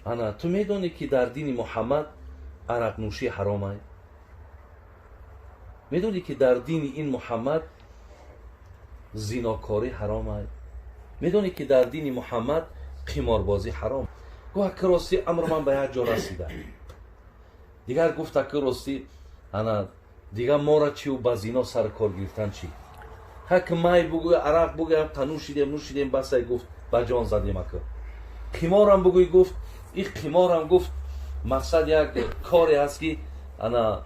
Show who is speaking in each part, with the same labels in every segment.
Speaker 1: Ана ту медонӣ, ки дар дини Муҳаммад арақнӯшӣ ҳаром ай? Медонӣ, ки дар дини ин Муҳаммад зинокорӣ ҳаром ай? Медонӣ, ки дар дини Муҳаммад қиморбозӣ ҳаром? Гуфт, ака, ростӣ амр ман ба як ҷо расида. Дигар гуфт, ака, ростӣ, ана дигар мора чиву ба зино сари кор гирифтан чӣ? Ҳак май бугӯй, арақ бугӯй, та нӯшидем, нӯшидем, басай, гуфт, ба ҷон задем, ака. Қиморам бугӯй, гуфт, и қиморам, гуфт, мақсад як коре ҳаст, ки ана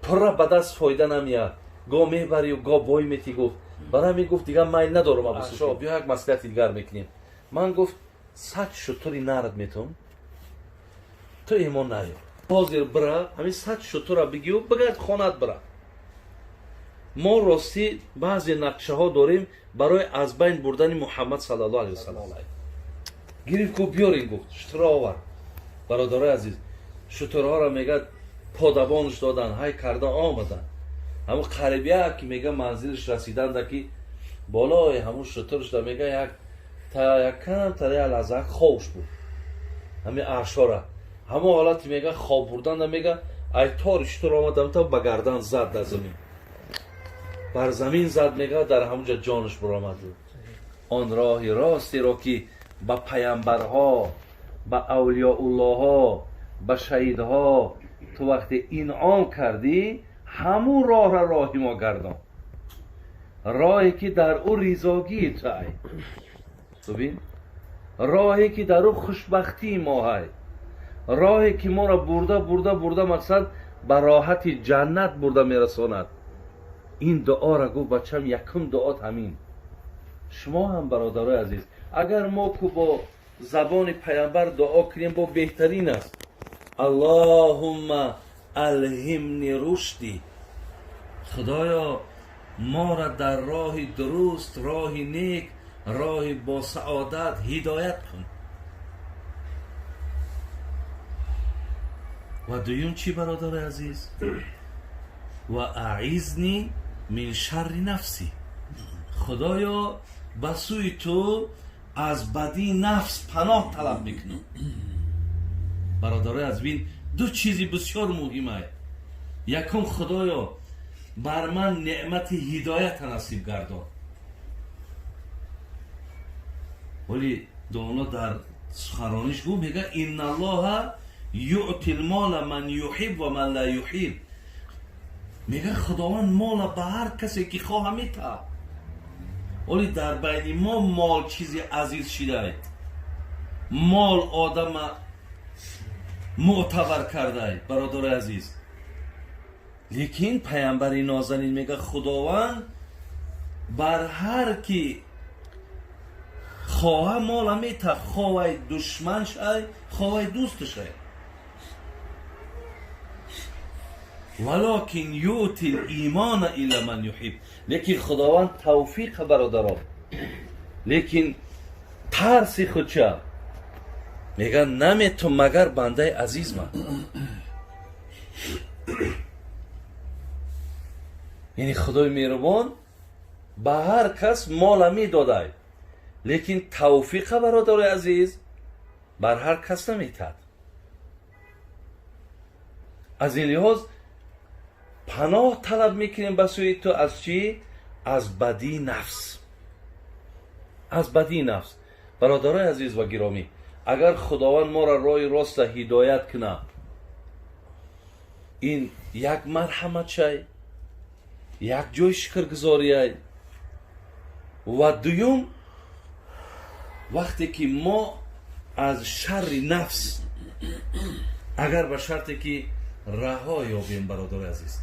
Speaker 1: пурра ба даст фоида намеяд, го мебарию го бой метӣ, гуфт. Барои ҳамин, гуфт, дигар майл надорам. Абусушо, биё як маслиҳати дигар мекунем. Ман, гуфт, 100 шутури нард метум, ту имон наё, ҳозир бира, ҳамин 100 шутура бигию бигард хонат, бира. Мо ростӣ баъзе нақшаҳо дорем барои аз байн бурдани Муҳаммад саллаллоҳу алайҳи васаллам. Гирифт, гуфт, биёрин, гуфт, шутура овар. Бародарои азиз, шутурҳоро, мегӯяд, подабонш додан, ҳай карда омадан. Ҳамун қариб ки, мега, манзилиш расиданда, ки болои ҳамун шутуршда, мега, як та якам тара як лаҳза хобш буд. Ҳамин аъшора ҳамон ҳолати, мега, хоб бурданда, мега, ай тори шутур омадам та ба гардан зад, дар замин, бар замин зад, мега, дар ҳамунҷа ҷонаш баромад. Он роҳи ростеро, ки ба паямбарҳо, ба авлиёуллоҳо, ба шаҳидҳо ту вақте инъом кардӣ, ҳамун роҳра роҳи мо гардон, роҳе ки дар ӯ ризогии ту ай, бибин, роҳе ки дар ӯ хушбахтии мо ҳай, роҳе ки моро бурда, бурда, бурда, мақсад, ба роҳати ҷаннат бурда мерасонад. Ин дуоро, гуфт, бачам, якум дуот ҳамин. Шумо ҳам, бародарои азиз, агар мо ку бо забони паямбар дуо кунем, бо беҳтарин аст. Аллоҳумма алҳимни рушди, худоё, моро дар роҳи дуруст, роҳи нек, роҳи босаодат ҳидоят кун. Ва дуюм чӣ, бародари азиз? Ва аизни мин шарри нафси, худоё, ба сӯи ту аз бадии нафс паноҳ талаб мекунам. Бародарои азиз, бин, ду чизи бисёр муҳимае. Якум, худоё, бар ман неъмати ҳидоята насиб гардон. Вале доно дар суханрониш гуфт, мега: инналлоҳа юъти лмола ман юҳиб ва ман ла юҳиб. Мега, худованд мола ба ҳар касе ки хоҳа метаҳад. Оли дар байни мо мол чизи азиз шидай, мол одама мӯътабар кардай, бародари азиз. Лекин паямбари нозанин мега, худованд бар ҳар ки хоҳа мола мета, ховай душман шай, ховай дӯст шай. Валокин юъти лимона илла ман юҳиб. Лекин худованд тавфиқа, бародаро, лекин тарси худча, мега, наметум, магар бандаи азиз ман. Яъне худои меҳрубон ба ҳар кас мола медодай, лекин тавфиқа, бародарои азиз, бар ҳар кас наметад. Аз ин лиҳоз паноҳ талаб мекунем ба сӯи ту аз чӣ? Аз бадии нафс, аз бадии нафс. Бародарои азиз ва гиромӣ, агар худованд моро роҳи роста ҳидоят кунад, ин як марҳаматчай, як ҷои шукргузориай. Ва дуюм, вақте ки мо аз шарри нафс, агар ба шарте ки раҳо ёбем, бародари азиз,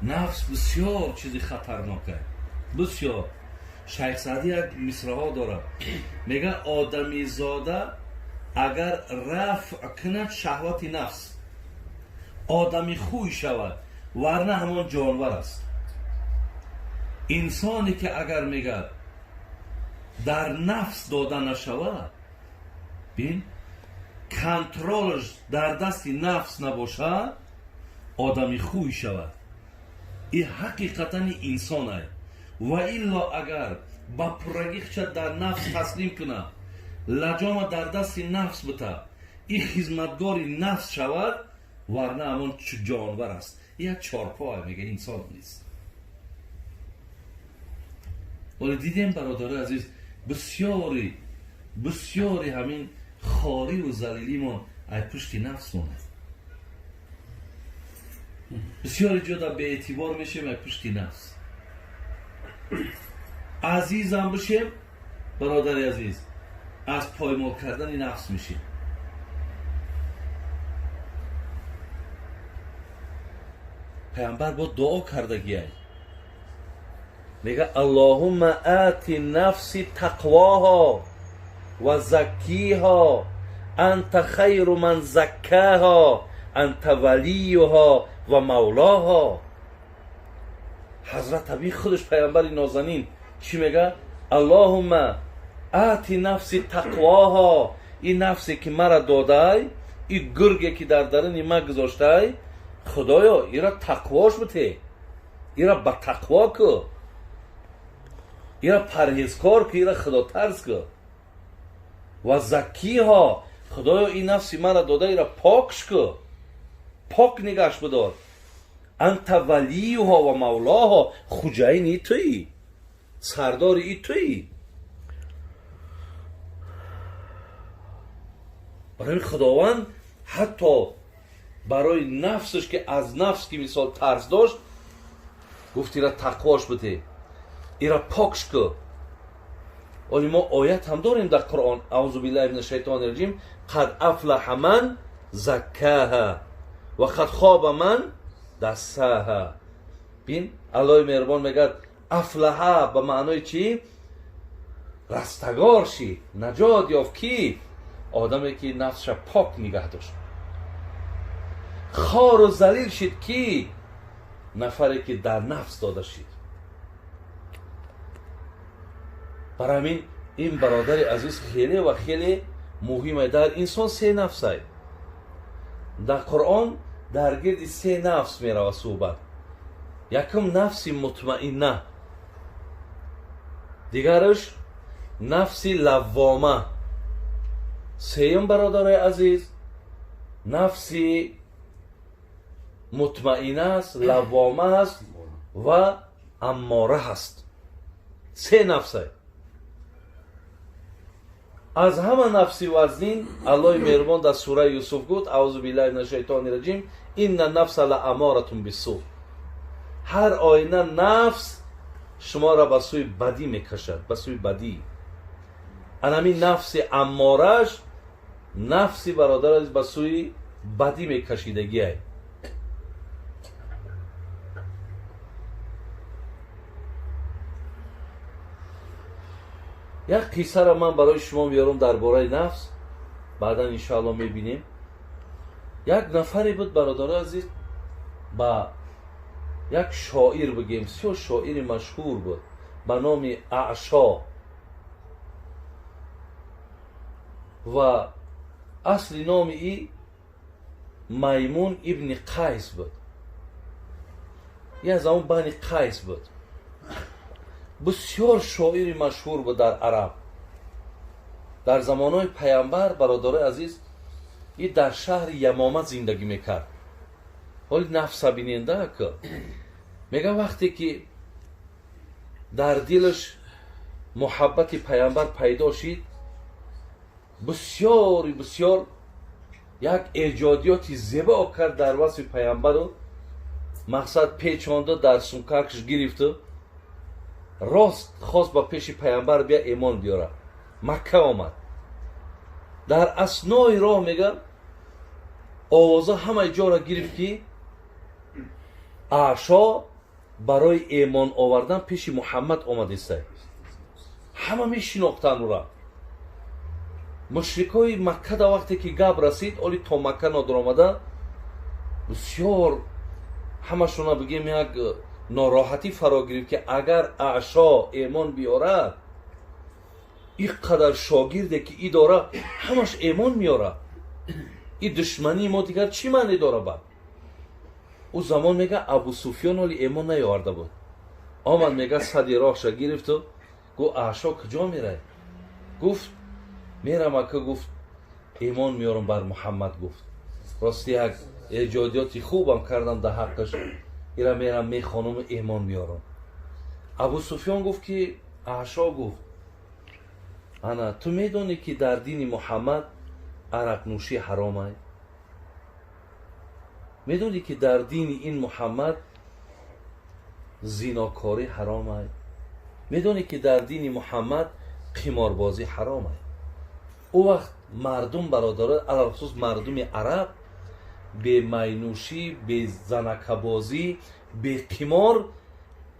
Speaker 1: нафс бисёр чизи хатарнока, бисёр. Шайх Саъдӣ як мисраҳо дорад, мега, одамизода агар рафъ кунад шаҳвати нафс, одами хӯй шавад, варна ҳамон ҷонвар аст. Инсоне ки агар, мегӯяд, дар нафс дода нашавад, бин, контролш дар дасти нафс набошад, одами хӯй шавад, и ҳақиқатани инсон ай. Ва илло агар ба пуррагӣ худша дар нафс таслим кунад, лаҷома дар дасти нафс бита, ин хизматгори нафс шавад, варна ҳамон ҷонвар аст. Як чорпоа мега, инсон нест. Вале дидем, бародарои азиз, бисёри бисёри ҳамин хориву залилимон ай пушти нафсмон аст. Бисёри ҷода беэътибор мешем ай пушти нафс. Азизам бишем, бародари азиз, аз поймол кардани нафс мешем. Пайғамбар бо дуо кардагиай, мега: Аллоҳумма ати нафси тақвоҳо ва заккиҳо анта хайру ман заккаҳо анта валиюҳо ва мавлоҳо. Ҳазрат аби худаш пайғамбари нозанин чӣ мега? Аллоҳумма ати нафси тақвоҳо, ин нафсе ки мара додай, ин гурге ки дар даруни ма гузоштай, худоё, ира тақвош бите, ира ба тақво ку, ира парҳезкор ку, ира худотарс ку. Ва заккиҳо, худоё, ин нафси мара дода, ира покш ку, пок нигаш бидор. Анта валиюҳо ва мавлоҳо, хуҷаини туӣ, сардори и туӣ. Барои худованд ҳатто барои нафсаш, ки аз нафс ки мисол тарс дошт, гуфт ира тақвош бите, ира покш ку. Оли мо оят ҳам дорем дар Қуръон: аузу биллаҳи мина шайтони раҷим, қад афлаҳа ман заккаҳа ва қад хоба ман дассаҳа. Бин, Аллоҳи меҳрубон мегӯяд афлаҳа ба маънои чӣ? Растагор шид, наҷот ёфт. Ки? Одаме ки нафсша пок нигаҳ дошт. Хору залил шид ки? Нафаре ки дар нафс дода шид. Барои ҳамин ин бародари азиз хеле ва хеле муҳим ай. Дар инсон се нафс ай. Дар Қуръон дар гирди се нафс меравад суҳбат. Якум нафси мутмаинна, дигараш нафси лаввома, сеюм, бародарои азиз, нафси мутмаина аст, лаввома аст ва аммора ҳаст. Се нафсай. Аз ҳама нафси вазнин Аллоҳи меҳрубон дар сураи Юсуф гуфт: аузу биллаҳи мина шайтони раҷим, инна нафса ла аморатун биссу. Ҳар оина нафс шуморо ба сӯи бадӣ мекашад, ба сӯи бадӣ. Анамин нафси аммораш, нафси бародар азиз, ба сӯи бадӣ мекашидагиай. Як қиссаро ман барои шумо меёрам дар бораи нафс, баъдан иншоалло мебинем. Як нафаре буд, бародарои азиз, ба як шоир бигем, бисёр шоири машҳур буд ба номи Аъшо. Ва асли номи и Маймун ибни Қайс буд. И аз ҳамон бани Қайс буд. Бисёр шоири машҳур буд дар араб. Дар замонҳои пайғамбар, бародарои азиз, и дар шаҳри Ямома зиндагӣ мекард. Ҳоли нафса биненда ка мега, вақте ки дар дилаш муҳаббати пайғамбар пайдо шид, бисёри бисёр як эҷодиёти зебо кард дар васфи пайғамбару мақсад печонда дар сумкакш гирифту рост хост ба пеши пайғамбар бия эмон биёрад. Макка омад. Дар аснои роҳ мега овоза ҳамаи ҷоро гирифт, ки Аъшо барои эмон овардан пеши Муҳаммад омадистай. Ҳама мешинохтанд ӯра. Мушрикои Макка да вақте ки гап расид, оли то Макка нодуромада, бисёр ҳамашона бигем як нороҳатӣ фаро гирифт, ки агар Аъшо эмон биёрад, ин қадар шогирде ки и дора, ҳамаш эмон меёрад, и душмании мо дигар чӣ маъне дора? Бад ӯ замон мега Абу Суфён оли эмон наёварда буд. Омад, мега, сади роҳша гирифту Гуфт, Аъшо, куҷо мерай? Гуфт, мерам, ака, гуфт, имон меорам бар Муҳаммад. Гуфт, рости як эҷодиёти хубам кардам дар ҳаққаш, ира мерам, мехонаму имон меорам. Абу Суфён гуфт ки, Аъшо, гуфт, ана ту медонӣ, ки дар дини Муҳаммад арақнӯшӣ ҳаромай? Медонӣ, ки дар дини ин Муҳаммад зинокорӣ ҳаромай? Медонӣ, ки дар дини Муҳаммад қиморбозӣ ҳаромай? Ӯ вақт мардум, бародаро, алалхусус мардуми араб, бе майнӯшӣ, бе занакабозӣ, бе қимор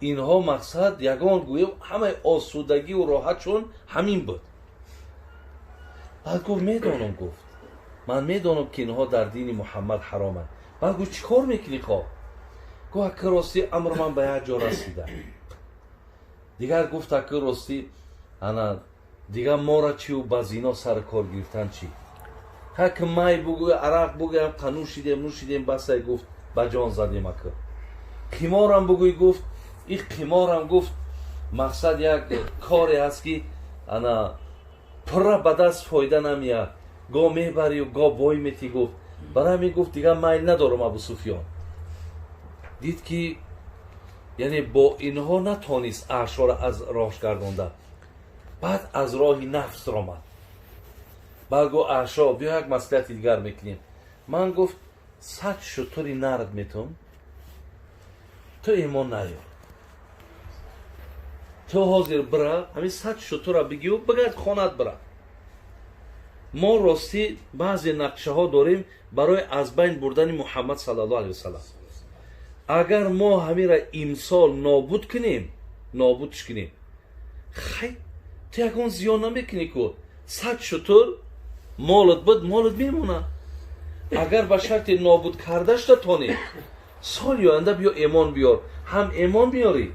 Speaker 1: инҳо мақсад ягон гӯё ҳамаи осудагиву роҳатшон ҳамин буд. Баъд гуфт, медонам, гуфт, ман медонам, ки инҳо дар дини Муҳаммад ҳароманд. Баъд гуфт, чӣ кор мекунӣ хо? Гуфт, ака, ростӣ амр ман ба як ҷо расида. Дигар гуфт, ака, ростӣ ана дигар мора чиу ба зино сари кор гирифтан чӣ? Ҳак май бугӯй, арақ бугӯям, қа нӯшидем, нӯшидем, басай, гуфт, ба ҷон задем, ака. Қиморам бугӯй, гуфт, и қиморам, гуфт, мақсад як коре ҳаст, ки ана пурра ба даст фоида намеяд, го мебарию го бой метӣ. Гуфт, барои ҳамин, гуфт, дигар майл надорам. Абу Суфён дид, ки яъне бо инҳо натонист Аъшоро аз роҳш гардонда. Баъд аз роҳи нафс ромад. Баъд гуфт, Аъшо, биё, як маслиҳати дигар мекунем. Ман, гуфт, 100 шутури нард метум, ту имон наёр, ту ҳозир бира, ҳамин 100 шутура бигию бигард хонат, бира. Мо ростӣ баъзе нақшаҳо дорем барои аз байн бурдани Муҳаммад саллаллоҳу алайҳи васалам. Агар мо ҳамира имсол нобуд кунем, нобудш кунем, хай, ту ягон зиён намекунӣ ку, 100 шутур молот буд, молот мемонад. Агар ба шарти нобуд кардаш натонӣ, соли оянда биё, эмон биёр, ҳам эмон меёрӣ,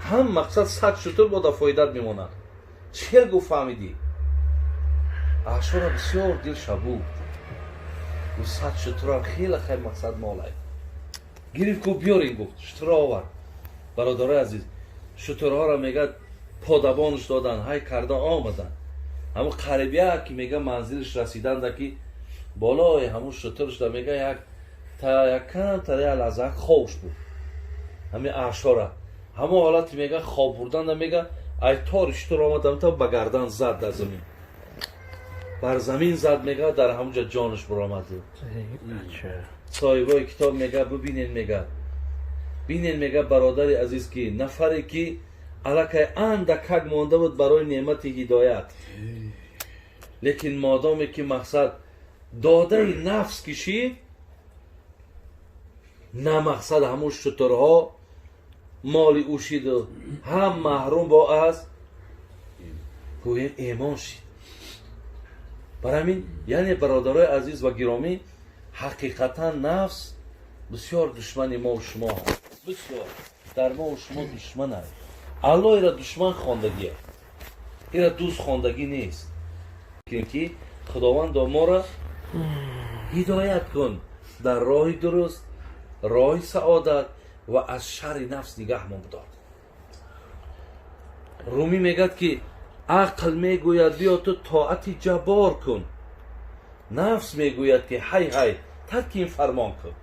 Speaker 1: ҳам мақсад 100 шутур бода фоидат мемонад. Чӣ гуфт, фаҳмидӣ? Аъшора бисёр дил шабуд. Гуфт, 100 шутурам хеле хай мақсад молай. Гирифт, гуфт, биёрин, гуфт, шутура овард. Бародарои азиз, шутурҳоро, мегӯяд, подабонш додан, ҳай карда омадан. Ҳамун қариб ки, мега, манзилиш расиданда, ки болои ҳамун шутуршда, мега, як та якам тара як лаҳза хобш буд. Ҳамин Аъшора ҳамон ҳолати, мега, хоб бурданда, мега, ай тори шутур омадам та ба гардан зад, дар замин, бар замин зад, мега, дар ҳамунҷа ҷонаш баромад. Соҳибои китоб мега, бибинен, мега, бинен, мега, бародари азиз, ки нафаре ки аллакай андакак монда буд барои неъмати ҳидоят, лекин модоме ки мақсад додаи нафс кишид, на мақсад ҳамун шутурҳо моли ӯ шиду ҳам маҳрум бо аз гӯем эмон шид. Барои ҳамин, яъне, бародарои азиз ва гиромӣ, ҳақиқатан нафс бисёр душмани мову шумо ҳаст, бисёр дар мову шумо душман аст. Аллоҳ ира душман хондагие, ира дӯст хондагӣ нест, ки Худовандо, моро ҳидоят кун дар роҳи дуруст, роҳи саодат, ва аз шарри нафс нигаҳмон бидор. Румӣ мегӯяд, ки ақл мегӯяд, биё, ту тоати Ҷаббор кун, нафс мегӯяд, ки ҳай ҳай, тарки ин фармон кун.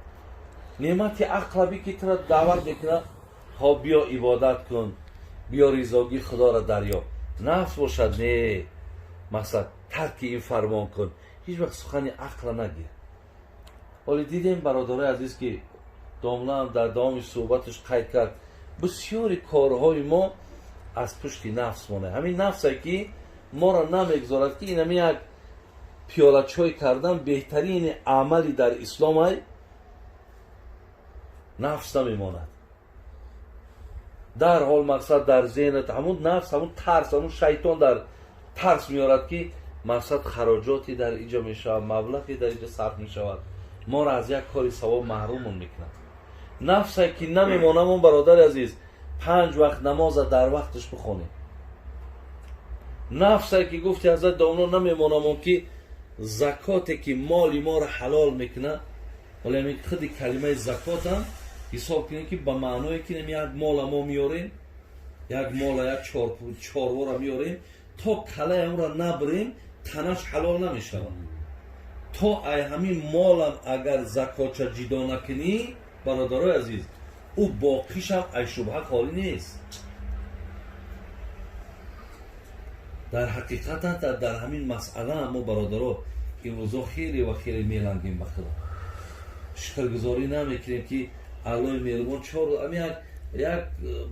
Speaker 1: Неъмати ақла би, ки тура даъват мекунад, хоб, биё, ибодат кун, биё, ризогии Худоро дарёб. Нафс бошад, не, мақсад тарки ин фармон кун. Ҳеҷ вақт сухани ақла нагир. Ҳоле дидем, бародарои азиз, ки домлаам дар давоми суҳбаташ қайд кард, бисёри корҳои мо аз пушти нафс монад. Ҳамин нафсе, ки моро намегузорад, ки инами як пиёла чой кардан беҳтарини амали дар исломай, нафс намемонад. Дарҳол мақсад дар зеҳнат ҳамун нафс, ҳамун тарс, ҳамун шайтон дар тарс меорад, ки мақсад хароҷоте дар иҷо мешавад, маблағе дар иҷо сарф мешавад, моро аз як кори савоб маҳрумон мекунад. Нафсе ки намемонамон, бародари азиз, панҷ вақт намоза дар вақташ бихонем. Нафсе ки гуфти ҳазрат домно, намемонамон, ки закоте ки моли моро ҳалол мекунад. Вале ҳамин худи калимаи закотам ҳисоб кунем, ки ба маъное ки як мола мо меорем. Як мола, як чорвора меорем, то калаи ҳамонро набирем, танаш ҳалол намешавад. То ай ҳамин молам агар закотша ҷидо накунӣ, бародарои азиз, ӯ боқишам ай шубҳа холӣ нест. Дар ҳақиқат дар ҳамин масъала мо бародаро имрӯзо хеле ва хеле мелангем ба Худо. Шукргузорӣ намекунем, ки Аллоҳи меҳрубон чор ами як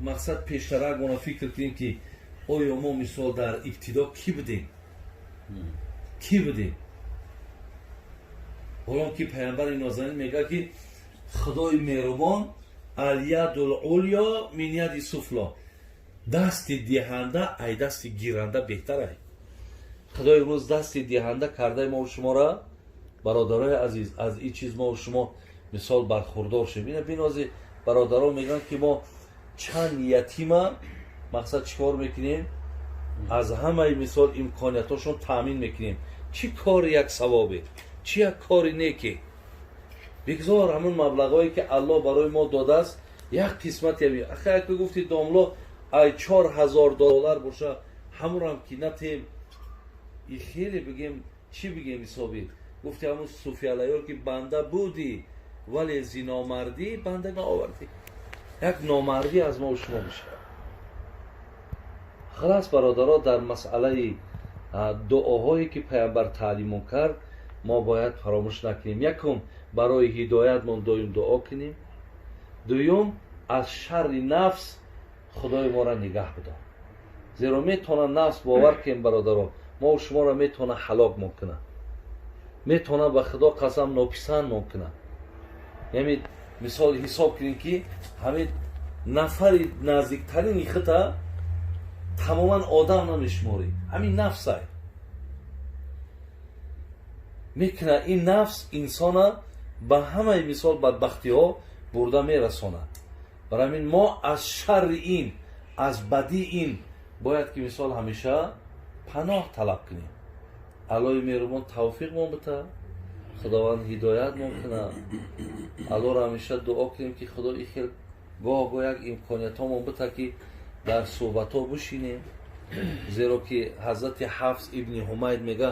Speaker 1: мақсад пештарак мона фикр кунем, ки оё мо мисол дар ибтидо кӣ будем? Кӣ будем? Ҳолон ки паямбари нозанин мегӯяд, ки Худои меҳрубон ал-ядул улё мин яди суфло, дасти диҳанда ай дасти гиранда беҳтар ай. Худои имрӯз дасти диҳанда кардаи мо шуморо, бародарои азиз, аз ин чиз мо шумо мисол бархурдор шем. Ина бинози бародарон мегӯянд, ки мо чанд ятима мақсад чӣ кор мекунем? Аз ҳамаи мисол имкониятҳошон таъмин мекунем. Чӣ кори як савобе, чӣ як кори неке. Бигзор ҳамон маблағҳое, ки Аллоҳ барои мо додааст, як қисмати ами. Аха, як гуфти домло, ай $4000 боша, ҳамонам ки натем, и хеле бигем, чӣ бигем ҳисоби? Гуфти ҳамон суфиалаёр, ки банда будӣ, вале зиномардӣ банда наовардӣ. Як номардӣ аз мо шумо мешавад. Халас бародаро, дар масъалаи дуоҳое, ки паямбар таълимон кард, мо бояд фаромӯш накунем. Якум, барои ҳидоятмон доим дуо кунем. Дуюм, аз шарри нафс Худои моро нигаҳ бидор. Зеро метавона нафс, бовар кунем бародаро, мо шуморо метавона ҳалокмон кунад, метавона ба Худо қасам нописандмон кунад. Яъне мисол ҳисоб кунем, ки ҳамин нафари наздиктарини хута тамоман одам намешуморӣ, ҳамин нафсай мекунад. Ин нафс инсона ба ҳамаи мисол бадбахтиҳо бурда мерасонад. Барои ҳамин мо аз шарри ин, аз бадии ин бояд ки мисол ҳамеша паноҳ талаб кунем. Аллоҳи меҳрубон тавфиқмон бита, Худованд ҳидоятмон кунад. Аллоҳро ҳамеша дуо кунем, ки Худо и хел гоҳ-гоҳ як имкониятҳомон бита, ки дар суҳбатҳо бишинем. Зеро ки ҳазрати Ҳафс ибни Ҳумайд мега,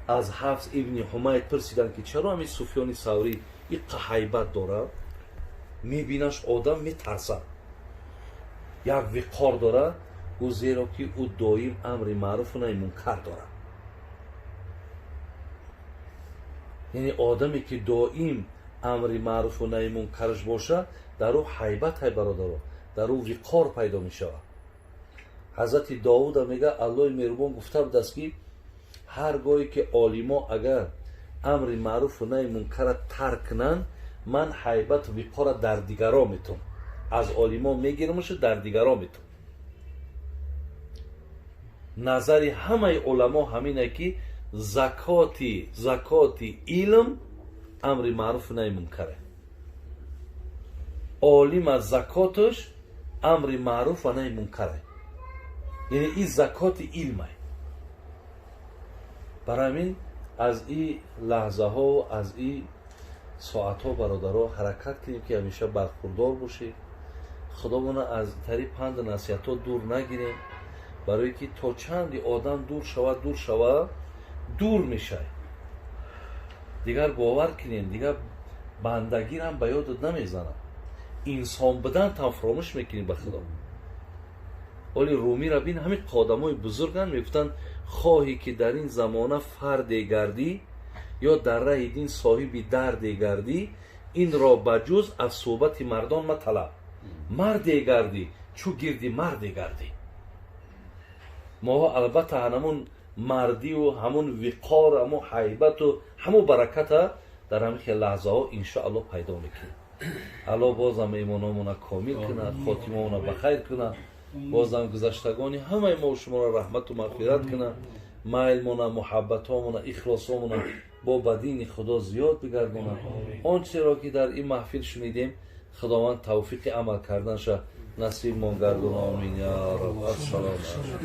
Speaker 1: аз Ҳафс ибни Ҳумайд пурсиданд, ки чаро ҳамин Суфёни Саврӣ иққа ҳайбат дорад, мебинаш одам метарсад, як виқор дорад. Гӯ зеро ки ӯ доим амри маъруфу наҳи мункар дорад. Яъне одаме, ки доим амри маъруфу наҳи мункараш бошад, дар ӯ ҳайбат ҳай бародаро, дар ӯ виқор пайдо мешавад. Ҳазрати Довуда мега, Аллоҳи меҳрубон гуфта будааст, ки ҳар гоҳе ки олимо агар амри маъруфу наҳи мункарра тарк кунанд, ман ҳайбату виқорра дар дигаро метум, аз олимо мегирамашу дар дигаро метум. Назари ҳамаи уламо ҳамине, ки закоти илм амри маъруфу наҳи мункаре. Олим аз закоташ амри маъруф ва наҳи мункаре, яъне ин закоти илмай. Барои ҳамин аз ин лаҳзаҳо, аз ин соатҳо бародаро ҳаракат кунем, ки ҳамеша бархурдор бошем, Худомона аз тариқ панду насиҳатҳо дур нагирем, барое ки то чанди одам дур шавад, дур шавад, дур мешавад. Дигар бовар кунем, дигар бандагирам ба ёдат намезанад, инсон будан там фаромӯш мекунӣ ба Худо. Оли Румиро бин, ҳамин одамои бузурганд мегуфтанд, хоҳӣ ки дар ин замона фарде гардӣ ё дар раҳи дин соҳиби дарде гардӣ, инро ба ҷуз аз суҳбати мардон маталаб. Марде гардӣ чу гирди марде гардӣ. Моҳо албатта ҳамун мардиву ҳамун виқор, ҳамун ҳайбату ҳамун бараката дар ҳамин хел лаҳзаҳо иншоаллоҳ пайдо мекунем. Аллоҳ бозам имономона комил кунад, хотимаона ба хайр кунад, бозам гузаштагони ҳамаи мо шуморо раҳмату мағфират кунад, майлмона, муҳаббатҳомона, ихлосҳомона бо ба дини Худо зиёд бигардонад. Он чизеро ки дар ин маҳфил шунидем, Худованд тавфиқи амал карданша насибмон гардон. Омин я раб. Ассалому алайкум.